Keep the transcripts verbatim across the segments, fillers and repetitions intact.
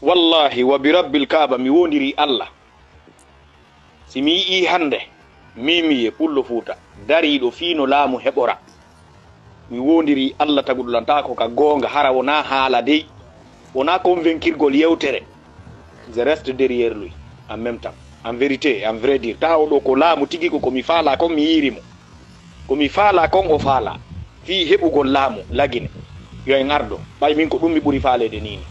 Wallahi wa bi rabbil Kaaba, mi wondiri Allah. Si mi yi'ii hannde, Mimi e Pullo Fuuta dariiɗo fii no laamu heɓora, mi wondiri Allah taguɗo lan, taa ko ka goonga, hara wonaa haala dey, wonaa konvenkirgol yewtere. Je reste derrière lui, en même temps, en vérité, en vrai dire, taa oɗo ko laamu tigi, ko ko mi faalaa kon, mi yi'iri mo. Ko mi faalaa kon o faalaa, fii heɓugol laamu Lagine. Yo en ardo, ɓay min ko ɗun mi ɓuri faaleede nii nii.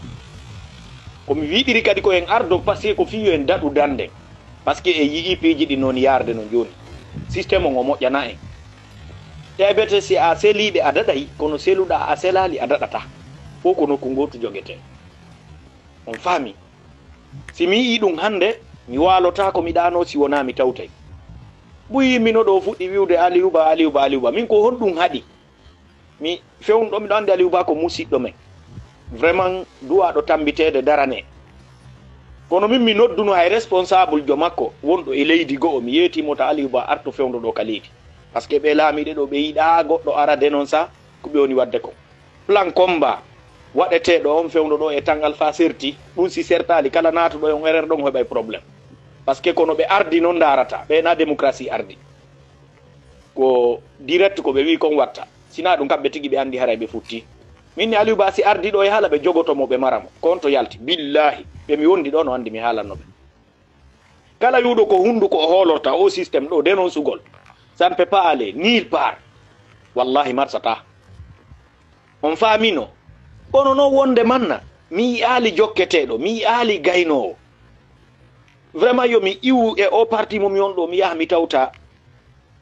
Ko mi wiɗiri kadi ko en ardo, parce que ko fii yo en daɗu dannden. Parce que en yi'ii piiji ɗin no woni yaarde non jooni. Système on o moƴƴanaa en. Heɓete si a seliiɓe a daɗay, kono seluɗaa a selaali a daɗataa. Fow ko nokku ngootu jogetee. On faami? Si mi yi'ii ɗun hannde, mi waalotaako mi ɗaanoo si wonaa mi tawtay. Ɓuyii mino ɗoo fuɗɗi wi'ude Aliou Ba, Aliou Ba, Aliou Ba. Min ko honɗun haɗi? Mi fewndo, miɗo anndi Aliou Ba ko musiɗɗo men. Vraiment, duwaaɗo tammbiteede, daranee. Kono min mi nodduno hay responsable jo makko wonɗo e leydi go'o, mi yeetii mo ta Aliou Ba artu fewndo ɗoo ka leydi. Parce que ɓee laamiiɓe ɗoo ɓe yiɗaa goɗɗo ara dénoncer ko ɓe woni waɗde kon. Plan combat waɗeteeɗo on fewndo ɗoo e Tan Alpha serti, ɗun si sertaali kala naatuɗo e on erreur ɗon heɓay problème. Parce que kono ɓe ardi non ndaarata, ɓe na démocratie ardi. Ko direct ko ɓe wi'i kon watta. Sinaa ɗun kamɓe tigi ɓe anndi haray ɓe futti. Min ni Aliou Ba si ardi ɗoo e haala ɓe jogoto mo ɓe mara mo. Ko on to yalti. Billahi, ɓe mi wondi ɗoo no anndi mi haalanno ɓe. Kala wi'uɗo ko hunnduko o hoolorta, oo système ɗoo, dénoncugol, ça ne peut pas aller nulle part. Wallahi, marsataa. On faamino? Kono non wonde manna, mi yi'aali jokketeeɗo, mi yi'aali gaynoowo. Vraiment, yo mi iwu e oo parti mo mi on ɗoo, mi yaha mi tawta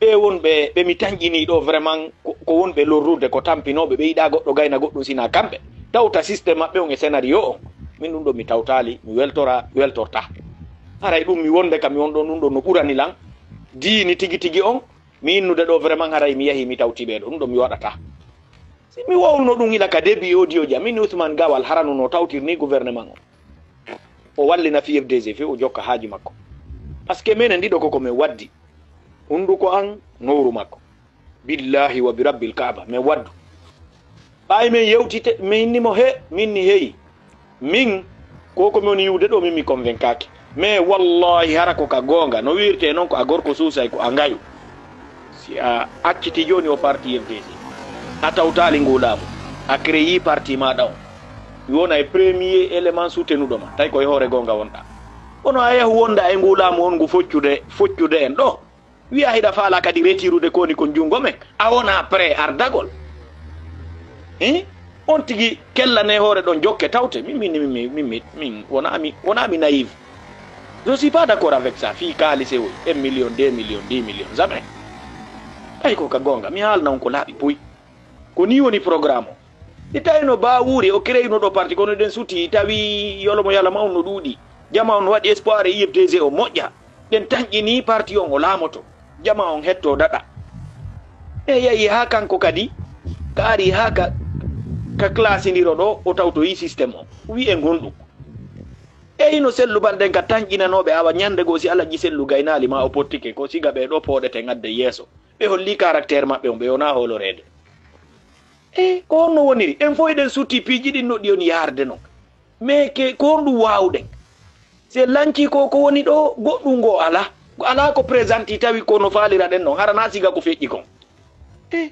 ɓee wonɓe ɓe mi tanƴinii ɗoo, vraiment, ko, ko wonɓe lorrude, ko tampinooɓe, ɓe yiɗaa goɗɗo gayna goɗɗun sinaa kamɓe. Tawta système maɓɓe on e scénario on. Min ɗun ɗoo mi tawtaali, mi weltora, weltortaa. Haray ɗun mi wonde ka mi on ɗoo, ɗun ɗoo no ɓurani lan diini tigi tigi on. Mi innude ɗoo, vraiment, haray mi yahii mi tawtii ɓee ɗoo, ɗun ɗoo mi waɗataa. Si mi wowluno ɗun ila ka début audio ji an, min Ousmane Gawal hara no no tawtir nii gouvernement on. O wallina fii F D G fii o jokka haaju makko. Parce que menen ɗiɗo ko ko men waddi. Hunnduko an, nowru makko. Billahi wa bi rabbil Kaaba, men waddu. Ɓay men yewtite, min ni mo he, min ni hey. Min, ko ko mi woni yi'ude ɗoo, min mi convaincaaki. Mais wallahi, hara ko ka goonga, no wi'irtee non, ko a gorko suusay, ko a ngayu. Si a accitii jooni o parti F D C, a tawtaali nguu laamu, a créé parti maaɗa on, mi wona e premier élément soutenuɗo ma, tawi ko e hoore goonga wonɗaa. Kono a yahu wonda e nguu laamu on ngu foccude, foccude en ɗoo. Wi'a hiɗa faalaa kadi retirude ko woni kon junngo men, a wonaa prêt ardagol. Hein? On tigi kellanee hoore ɗon, jokke tawte. Min, min, min, min, min, min, wonaa mi, wonaa mi naïf. Je suis pas d'accord avec ça. Fii kaalise woy, un million, deux millions, dix millions, jamais. Ɓay ko ka goonga, mi haalna on ko laaɓi puy. Ko nii woni programme o. Si tawii no Baawuri o créé no ɗoo parti, kono ɗen sutii, tawi yolomo yalama on no ɗuuɗi. Jama on no waɗi espoir e U F D G o moƴƴa. Ɗen tanƴinii parti on o laamoto. Jama on hettoo daɗa. E yahi haa kanko kadi, ka ari haa ka, ka klasindiro ɗoo, o tawtoyi système o. Wi'en honɗun. E hino sellu balɗen ka tanƴinanooɓe, awa ñannde goo si Alaji Sellu gaynaali maa o pottike, ko siga ɓee ɗoo pooɗeten adde yeeso. Ɓe holli caractère maɓɓe on, ɓe wonaa hooloreede. E ko honno woniri? En fow eɗen sutii piiji ɗin no ɗi woni yaarde non. Mais ke, ko honɗun waawuɗen? Si en lancii ko, ko woni ɗoo, goɗɗun ngoo alaa. Alaa ko présenté tawi ko no faaliraɗen non. Hara naa siga ko feƴƴi kon. E